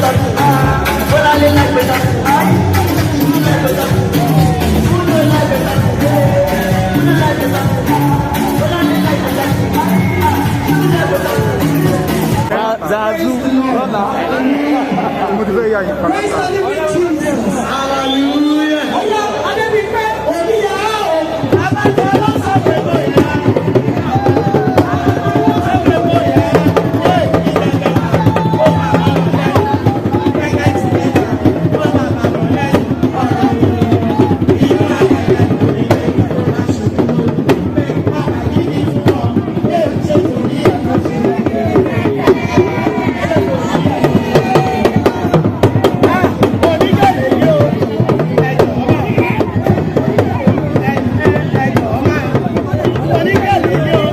better food. Bọ́láńlé like better food. Who no like better food? Who no like better food? Who no like better food? Bọ́láńlé like better food. Who no like better food? Zazu lọ́la. Mo ti fẹ́ yà yín padà. Praise the living Jesus. Hallelujah. Ọ̀yá Adébímpé Oníyà o. Abájọ ló sọ pé bóyá. Sọ pé bóyá. Ẹ ìdàgbà. Ó máa bá wọn lẹ́yìn. Gẹ́gẹ́ tí ìgbà. Ó máa bá wọn lẹ́yìn. Ọ̀rọ̀ yìí. Ìlú ayẹyẹ kò ní lè kó má ṣubú. Bẹ́ẹ̀ má bàa yí ní fún ọ. Ẹ ṣe kò ní ẹ̀kọ́ ṣe Onígbàlè yóò. Ẹ̀jọ̀ máa. Ẹ̀jọ̀ máa. Onígbàlè yóò.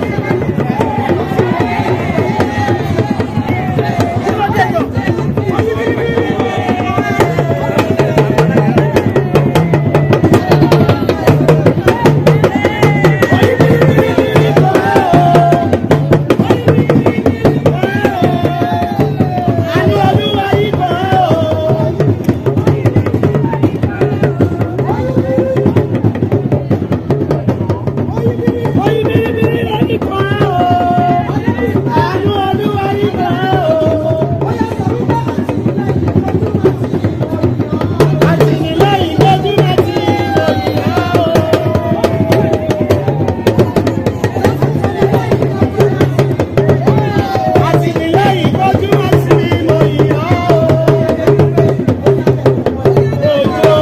Àánú Olúwa yìí kàn án o. Oyin biribiri lórí kan o. Àánú Olúwa yìí kàn án o. Àtìlẹ́yìn lójú àti lórí rẹ̀ o. Àtìlẹ́yìn lójú àti lórí rẹ̀ o. Òjò.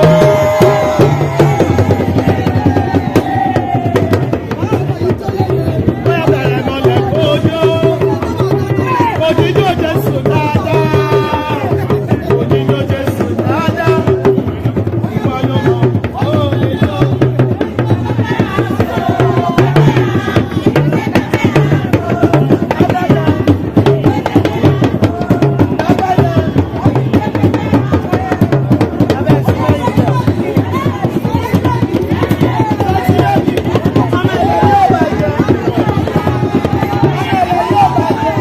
Bóyá bẹ̀rẹ̀ mọ́lẹ̀ kójó. Òjijì Jésù dáadáa. Òjijì Jésù dáadáa. Ìwọ ló mọ̀, ó lè lọ. Lágbájá. Lágbájá. Abẹ́ sílẹ̀ ìjà. Ọmọ ẹ̀yẹ yóò bàjẹ́. Ọmọ ẹ̀yẹ yóò bàjẹ́.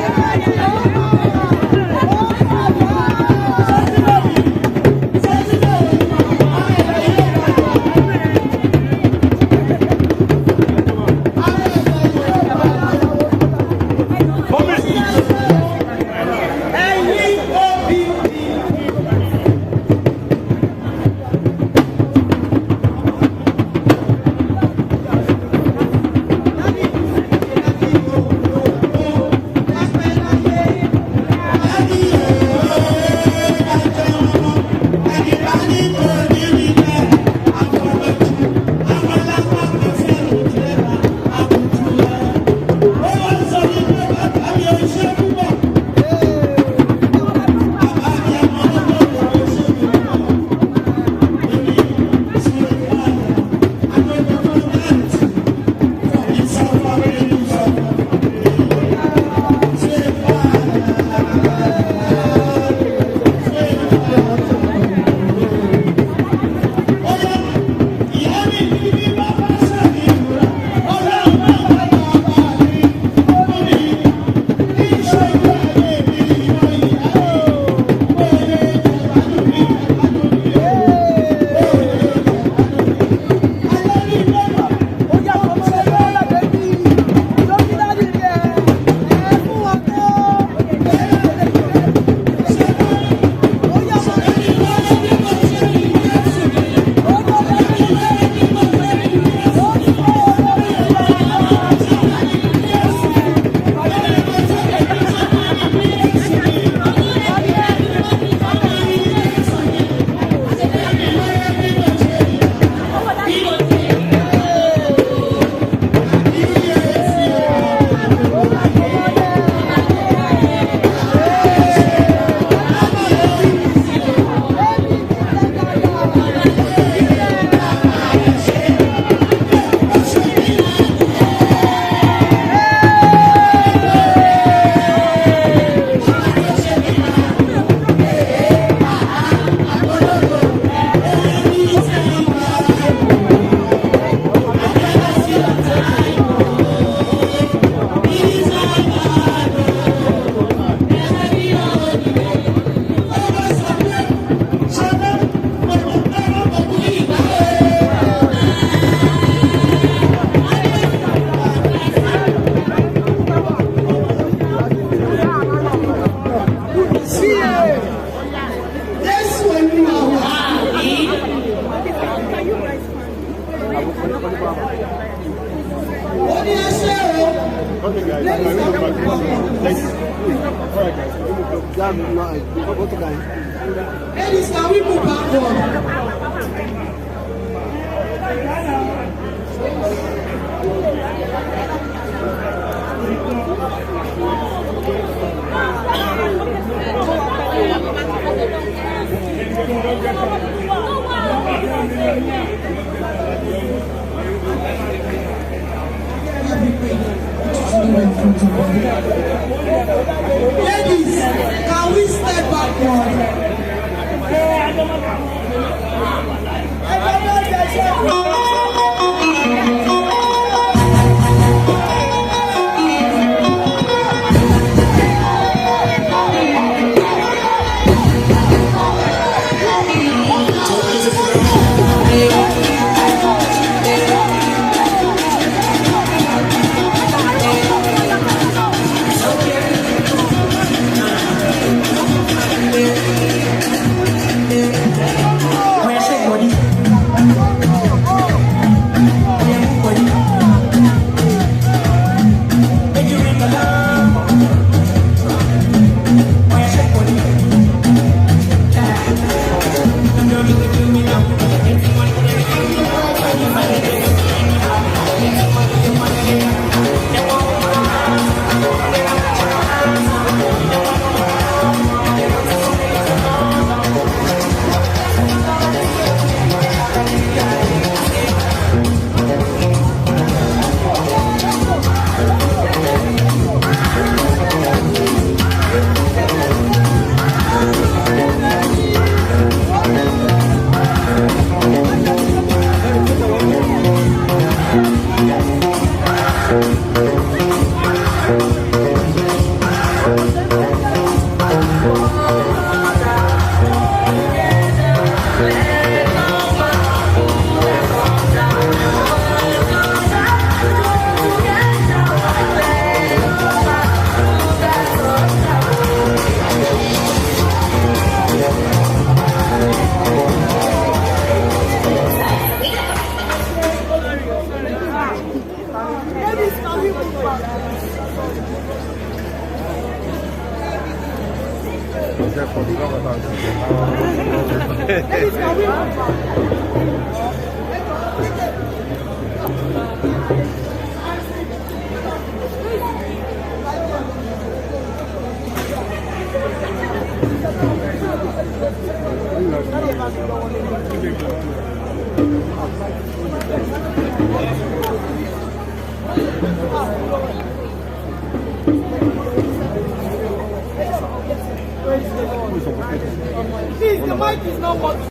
Ladies, can we move backward? Ladies, can we step backward? Ladies, can we move back? Ladies, can we move back? Please, the mic is not working.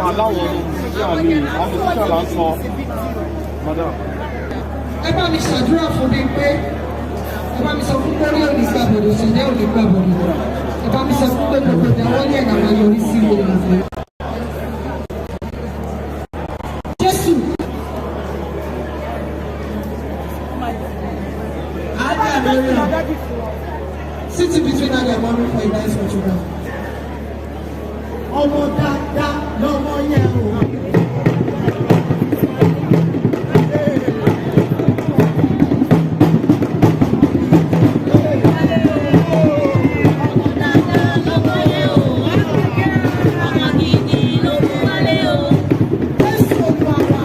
Aláwọ̀ social ni àwọn social là ń sọ, madam. Ẹ bá mi ṣàdúrà fún mi pé ẹ bá mi sọ fún pé orí òní gbàbọdò, ṣẹ̀dá òní gbàbọdò. Ẹ bá mi sọ fún pé gbogbo ìdáwọ́lé ẹ̀ náà máa yọrí sí rere. Jésù. Ada Mariam. Sitting between Daddy and Mommy for a nice photograph. Ọmọ dáadáa lọmọ yẹn o. Jésù Olúwa wa.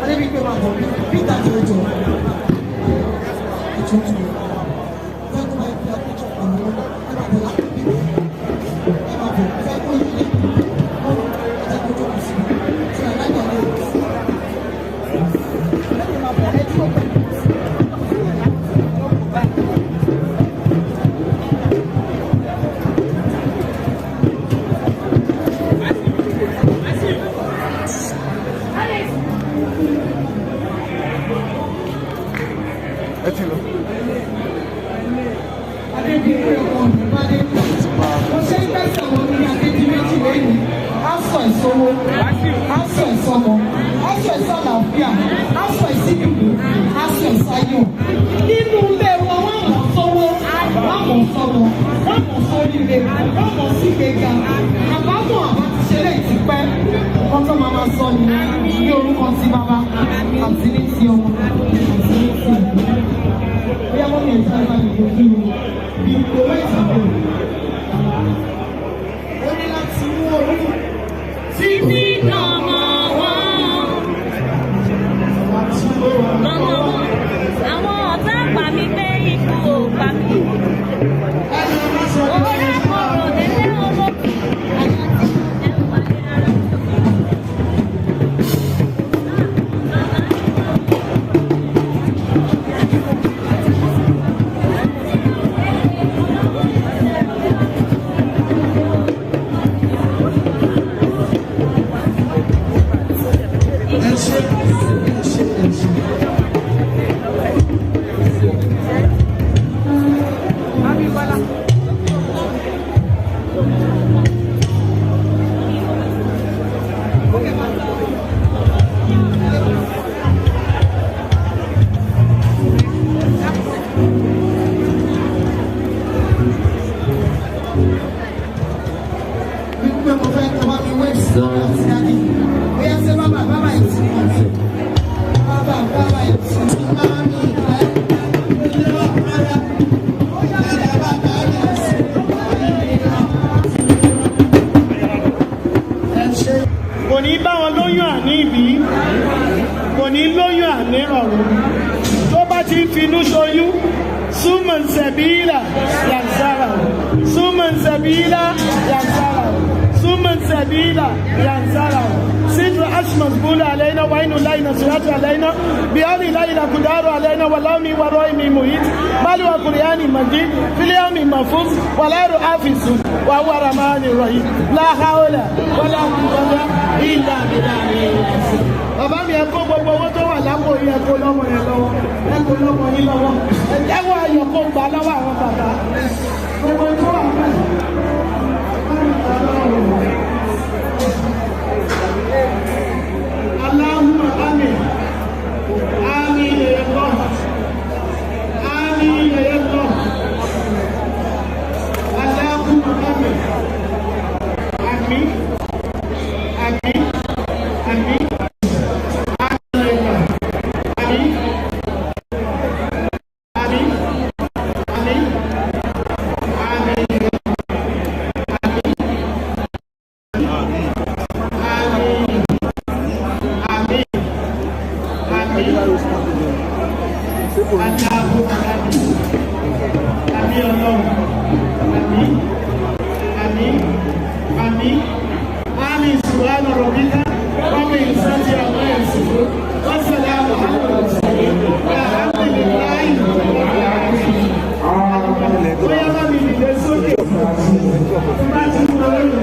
Adébíyí máa bọ̀ Peter tó jọ. Ẹjọ́ tó fẹ́ kó máa fi àpéjọ pẹ̀lú wọn. Ẹ máa bọ̀ láti bí. Ẹ máa bọ̀ fẹ́ kó yí lé. Wọ́n ẹ jẹ́ kó jókòó sí i. Ṣé aláìní àlẹ́ òkú sí? Lẹ́yìn máa bọ̀ ẹ dúró pẹ̀lú. Ẹ ti lọ. Adébíyí ọmọ Olùbádé. Mo ṣe ń gbẹ́sẹ̀ wọn ní Adédìméjì lẹ́yìn. Á sọ ìsọwọ́, á sọ ìsọmọ, á sọ ìsọlàáfíà, á sọ ìsídùkú, á sọ ìsáyọ̀. Nínú ilé wọn, wọ́n mọ̀ sọ́wọ́, wọ́n mọ̀ sọ́mọ, wọ́n mọ̀ sóríire, wọ́n mọ̀ sígbéga. Àbámọ̀ àbá ti ṣe lè ti pẹ́. Nǹkan tó máa ma sọ nìyẹn ní orúkọ ti bàbá. Àti ní ti ọmọ àti ní ti ẹ̀mí. Bóyá wọ́n mi ẹ̀ka bá mi kojú ipò mẹ́ta bò. Ó ní láti mú oyún Títí dọmọ wọn. àti owó. Dọmọ wọn. Àwọn ọ̀tá pa mí pé ikú ò pa mí. Ẹni ọmọ sọ Owó lákòrò délé owó. Ẹ̀rù wà ní ara. Ẹ ṣe, ẹ ṣe, ẹ ṣe. Wípé mo fẹ́ kọ́ bá mi wé sí àti dájú. Bóyá ṣé bàbá bàbá yìí ti mọ̀ mí. Bàbá bàbá yìí ti mọ̀ mí. Kò ní bá wọn lóyún àní ìbí, kò ní lóyún àní rọrùn. Tó bá ti ń finú ṣoyún, súnmọ̀ sẹ̀bílà yànsára, súnmọ̀ sẹ̀bílà yànsára, súnmọ̀ sẹ̀bílà yànsára. Sidru ashmas bula alaina wa inu laina siratu alaina bi ali laila kudaru alaina walami wa roimi muhit bali wa qur'ani majid fil yawmi mahfuz wa la afisu wa huwa rahmanir rahim la hawla wala quwwata illa billahi. Bàbá mi, ẹ kó gbogbo owó tó wà lápò yìí, ẹ kó lọ́mọ yẹn lọ́wọ́, ẹ kó lọ́mọ yín lọ́wọ́, ẹ jẹ́wọ́ ayọ̀ kó gbà lọ́wọ́ àwọn bàbá gbogbo tó wà bẹ́ẹ̀. Allahumma amin. Amin ya Allah. Amin ya Allah. Allahumma amin. Amin. Amin. Amin. Amin. Amin. Amin. Amin. Amin. Amin. Amin. Adáàbò àmín. Àmín Ọlọ́run. Àmín. Àmín. Àmín. Àmín subhana rabbika rabbil izzati amma yasifun. Wassalamu ala al-mursalin. Walhamdulillahi rabbil alamin. Bóyá bá mi dìde sókè. Tó bá ti ń lọ lórí.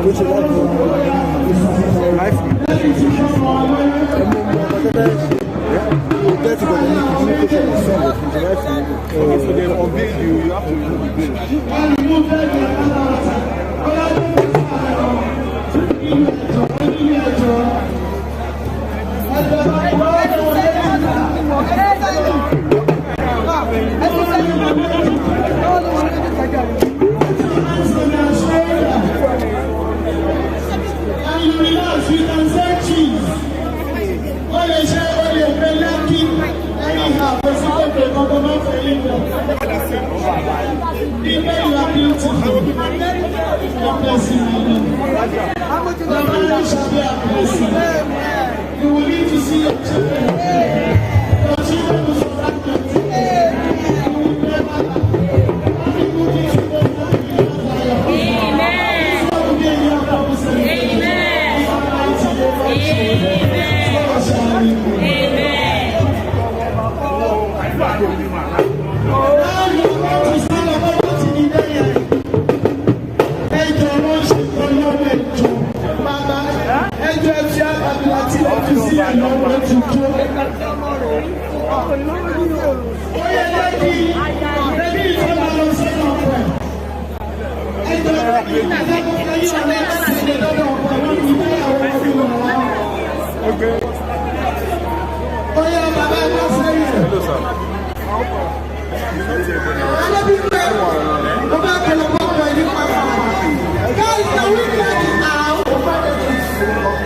Tó ṣe láti Lẹ́yìn tí wọ́n mọ ọlọ́run. Okay, so they unveil you, you have to remove the veil. You will need to see your children. Your children will surround you. You will never lack. Every good thing you will not be Amen. Amen. Amen. Amen. Oya bàbá ẹ bá sẹ́yìn. Hello, sir. Guys, can we get it now?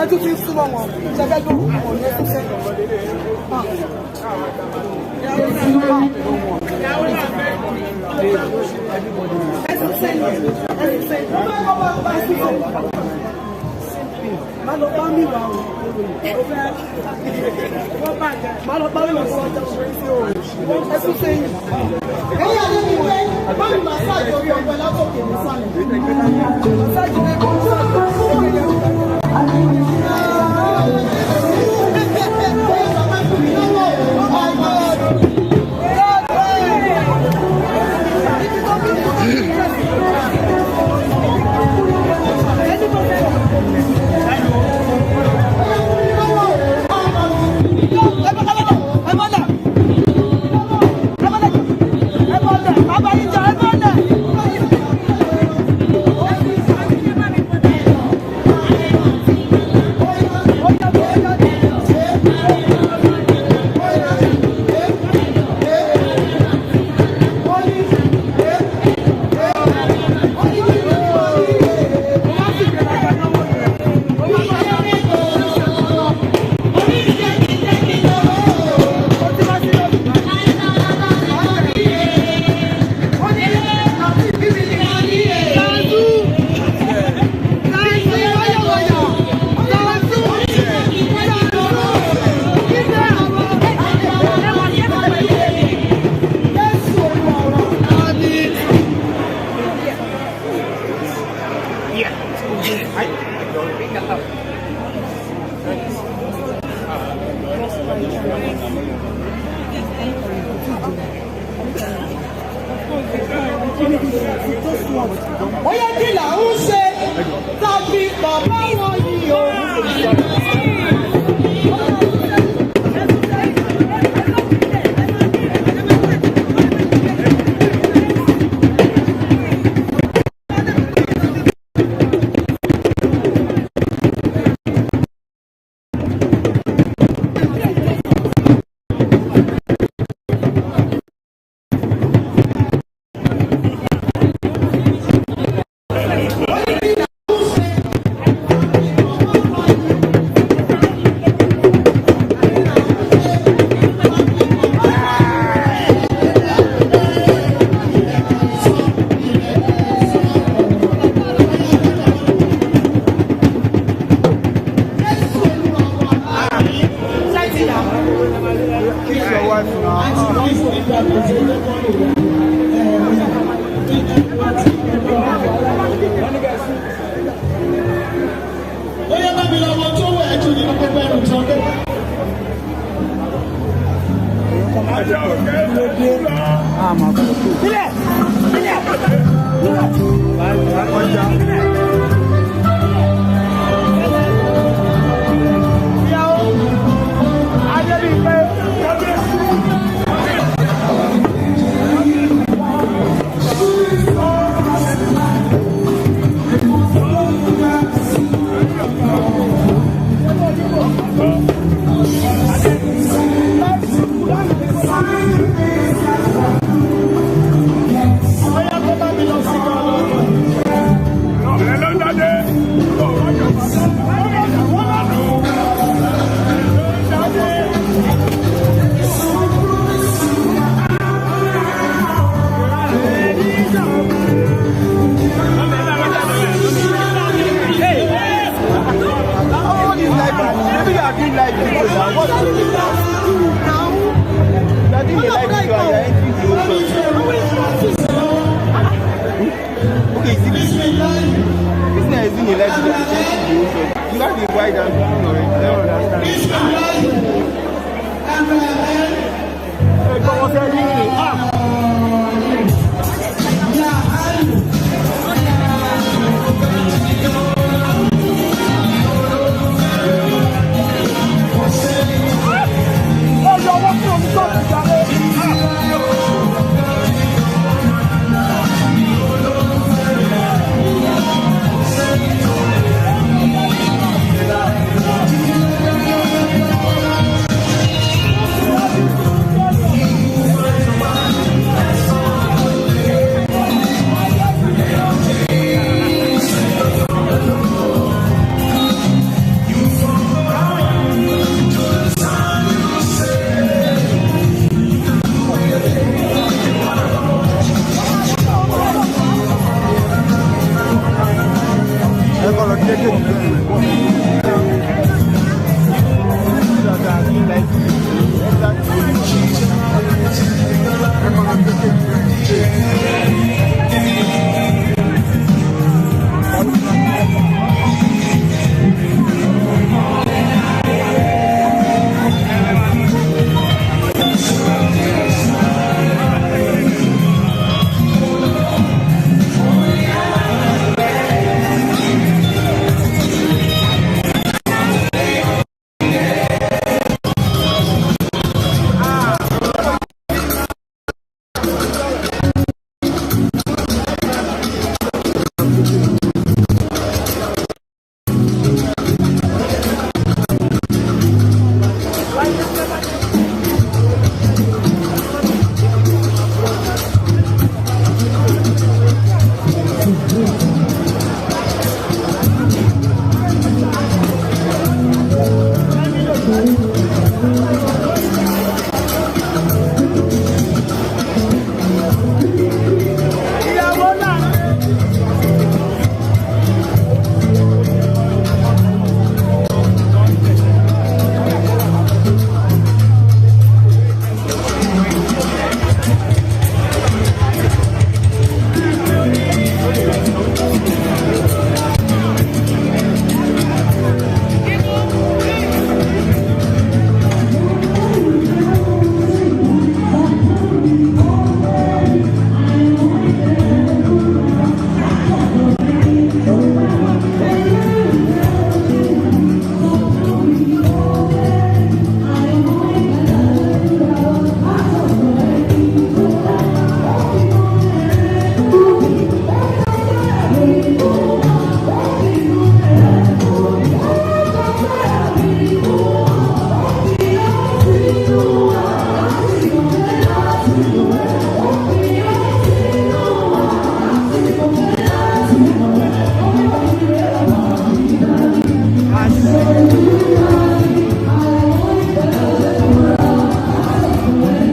Ẹ tún ti ń súnmọ́ wọn, ṣẹfẹ́ lórúkọ wọn ní ẹkún sẹ́yìn. Ẹkún sẹ́yìn, ẹkún sẹ́yìn, ẹkún sẹ́yìn. Má lọ bá mi wà o, o fẹ́ má lọ bá mi wà o, ẹkún sẹ́yìn. Ẹ̀yin àlẹ́ mi pé bá mi màsáàjì orí ọgbẹ́ látòkè nísàlẹ̀. Màsáàjì orí ọgbẹ́. Ó yẹ kí là ń ṣe tàbí bàbá wọn yìí o. Kiss your wife now. Ó yẹ bá mi lọ wọ tó wẹ̀ jù nínú gbogbo ẹrù tó ń gbé. Ó yẹ kó bá mi lọ sí kan. All this life, maybe you are doing live video now. What you are doing a live video and you are entering the ocean. Okay, see, this now is doing a live video, he's entering the ocean. You have a wide angle.